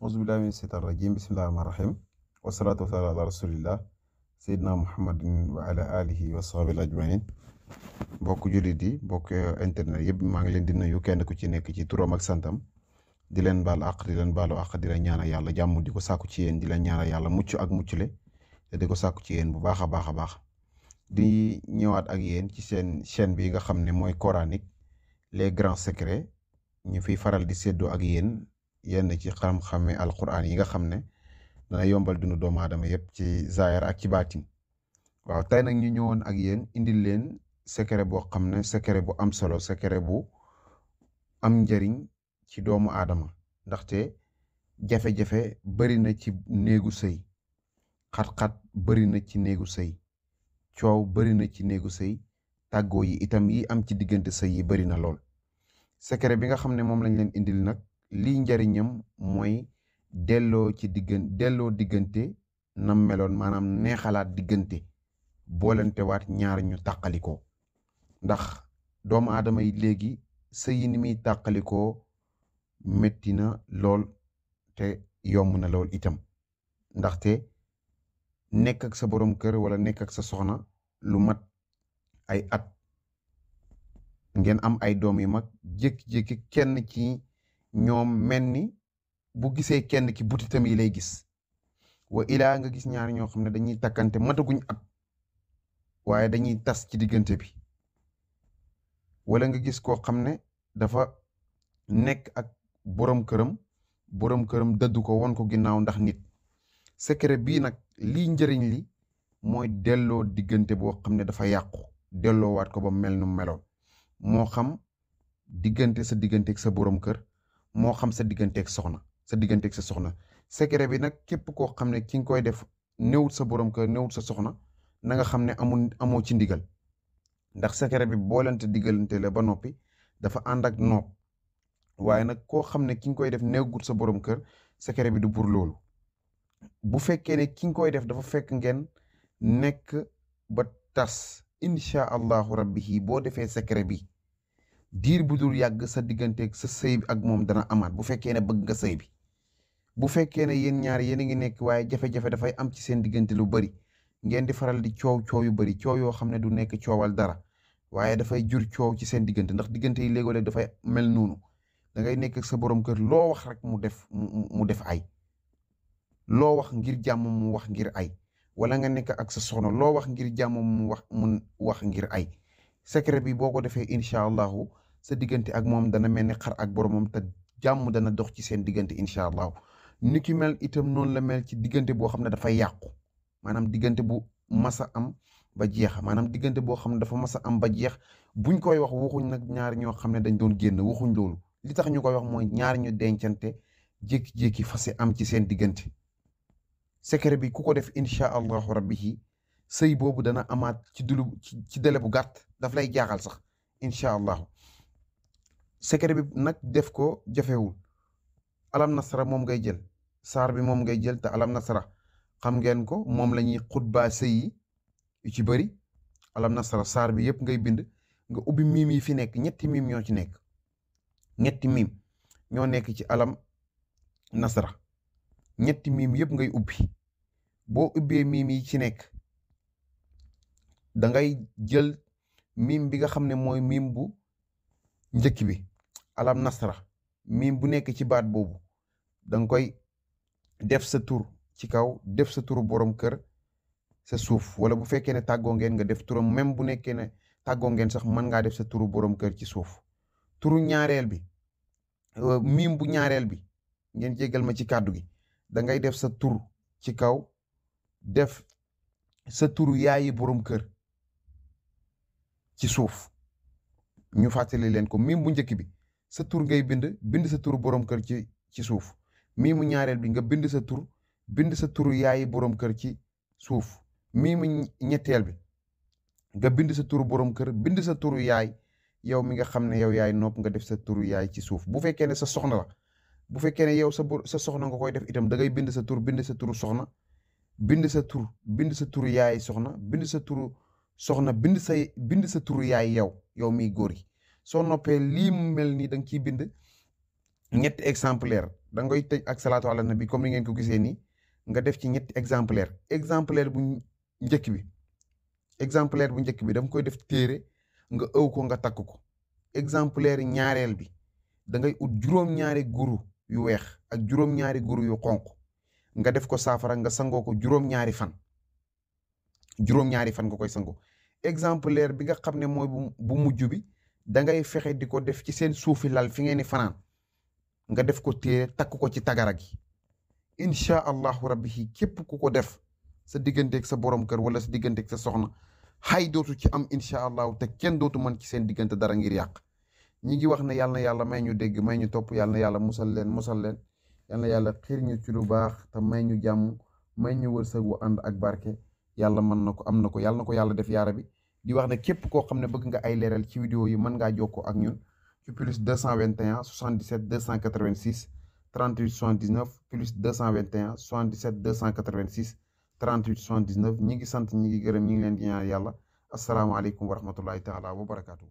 auzubillahi min sheytaan rajim bismillahi rahmaani rahim wasalaatu wasalaam ala rasulillah seydina muhammadin wa ala alihi wa sahbihi ajmain mbokk jullit yi mbokk internet yëpp maa ngi leen di nuyu kenn ku ci nekk ci turam ak santam di leen baal àq di leen baalu àq di leen ñaanal yàlla jàmm di ko sàkku ci yéen di leen ñaanal yàlla mucc ak muccule te di ko sàkku ci yéen bu baax a baax a baax di ñëwaat ak yéen ci seen chaîne bi nga xam ne mooy coranique les grands secrets ñu fiy faral di séddoo ak yéen yenn ci xam-xame alquran yi nga xam ne dana yombal dundu doomu aadama yëpp ci zaahir ak ci baatin waaw tey nag ñu ñëwoon ak yéen indil leen secret boo xam ne secret bu am solo secret bu am njëriñ ci doomu aadama ndaxte jafe-jafe bari na ci néegu sëy xat-xat bari na ci néegu sëy coow bari na ci néegu sëy tàggoo yi itam yi am ci diggante sëy yi bari na lool secret bi nga xam ne moom lañ leen indil nag lii njariñam mooy delloo diggante nam meloon maanaam neexalaat diggante boolante waat ñaar ñu tàqalikoo ndax doomu aadama yi léegi sëy yi ni muy tàqalikoo métti na lool te yomb na lool itam ndaxte nekk ak sa borom kër wala nekk ak sa soxna lu mat ay at ngeen am ay doom yu mag jékki-jékki kenn ci ñoom mel ni bu gisee kenn ki butitam yi lay gis wa ilaa nga gis ñaar ñoo xam ne dañuy takkante mataguñ at waaye dañuy tas ci diggante bi wala nga gis koo xam ne dafa nekk ak borom këram dëddu ko won ko ginnaaw ndax nit secret bii nag lii njëriñ li mooy delloo diggante boo xam ne dafa yàqu delloo waat ko ba mel nu meloon moo xam sa digganteeg sa borom kër moo xam sa digganteeg sa soxna secret bi nag képp koo xam ne ki nga koy def néewut sa borom kër néewut sa soxna na nga xam ne amoo ci ndigal ndax secret bi boolante diggalante la ba noppi dafa ànd ak nopp waaye nag koo xam ne ki nga koy def néewut sa borom kër secret bi du pour loolu bu fekkee ne ki nga koy def dafa fekk ngeen nekk ba tas incha allahu rabbi boo defee secret bi diir bu dul yàgg sa digganteeg sa sëy bi ak moom dana amaat bu fekkee ne bëgg nga sëy bi bu fekkee ne yéen ñaar yéen a ngi nekk waaye jafe-jafe dafay am ci seen diggante lu bari ngeen di faral di coow yu bari coow yoo xam ne du nekk coowal dara waaye dafay jur coow ci seen diggante ndax diggante yi léegoo-léeg dafay mel noonu da ngay nekk ak sa borom kër loo wax rek mu def ay loo wax ngir jàmm mu wax ngir ay wala nga nekk ak sa soxna loo wax ngir jàmm mu wax ngir ay secret bi boo ko defee incha allahu sa diggante ak moom dana mel ni xar ak boromam te jàmm dana dox ci seen diggante incha allahu ni ki mel itam noonu la mel ci diggante boo xam ne dafay yàqu maanaam diggante bu masa am ba jeex maanaam diggante boo xam ne dafa masa am ba jeex buñ koy wax waxuñ nag ñaar ñoo xam ne dañ doon génn waxuñ loolu li tax ñu koy wax mooy ñaar ñu dencante jékki-jékki fase am ci seen diggante secret bi ku ko def incha allahu rabbi sëy boobu dana amaat ci délai bu gàtt daf lay jaaxal sax incha allahu secret bi nag def ko jafewul alam nasara moom ngay jël saar bi moom ngay jël te alam nasara xam ngeen ko moom la ñuy xutbaa sëy yi yu ci bëri alam nasara saar bi yëpp ngay bind nga ubbi miim yi fi nekk ñetti miim ñoo ci nekk ñetti miim ñoo nekk ci alam nasara ñetti miim yëpp ngay ubbi boo ubbee miim yi ci nekk da ngay jël miim bi nga xam ne mooy miim bu njëkk bi alam nasara miim bu nekk ci baat boobu da nga koy def sa tur ci kaw def sa turu borom kër sa suuf wala bu fekkee ne tàggoo ngeen nga def turam même bu nekkee ne tàggoo ngeen sax mën ngaa def sa turu borom kër ci suuf turu ñaareel bi miim bu ñaareel bi ngeen jéggal ma ci kàddu gi da ngay def sa tur ci kaw def sa turu yaayi borom kër ci suuf ñu fàttali leen ko miim bu njëkk bi sa tur ngay bind sa turu borom kër ci suuf miimu ñaareel bi nga bind sa turu yaayi borom kër ci suuf miimu ñetteel bi nga bind sa turu borom kër bind sa turu yaay yow mi nga xam ne yow yaay nopp nga def sa turu yaay ci suuf bu fekkee ne sa soxna la bu fekkee ne yow sa soxna nga koy def itam da ngay bind sa tur bind sa turu soxna bind sa turu yaay soxna bind sa turu soxna bind sa turu yaay yow miy góor yi soo noppee lii mu mel nii da nga ciy bind ñetti exemplaire da ngay tëj ak salaatu ala nabi comme ni ngeen ko gisee nii nga def ci ñetti exemplaire bu njëkk bi danga koy def téere nga ëw ko nga takk ko. exemplaire ñaareel bi da ngay ut juróom-ñaari guru yu weex ak juróom-ñaari guru yu xonq nga def ko saafara nga sangoo ko juróom-ñaari fan nga koy sangoo. exemplaire bi nga xam ne mooy bu mujj bi da ngay fexe di ko def ci seen suufi lal fi ngeen di fanaan nga def ko téere takk ko ci tagara gi. incha allahu rabbi képp ku ko def sa digganteeg sa borom kër wala sa digganteeg sa soxna xay dootu ci am incha allahu te kenn dootu mën ci seen diggante dara ngir yàq. ñi ngi wax ne yàlla na yàlla may ñu dégg may ñu topp, yàlla na yàlla musal leen yàlla na yàlla xiir ñu ci lu baax te may ñu jàmm may ñu wërsëg wu ànd ak barke. yàlla mën na ko am na ko yàlla na ko yàlla def yaara bi. di wax ne képp koo xam ne bëgg nga ay leeral ci vidéo yi mën ngaa jokkoo ak ñun ci plus 221 77 286 38 79 plus 221 77 286 38 79. ñi ngi sant ñi ngi gërëm ñi ngi leen di ñaan yàlla. asalaamaaleykum wa rahmatullahi taala wa barakaatu.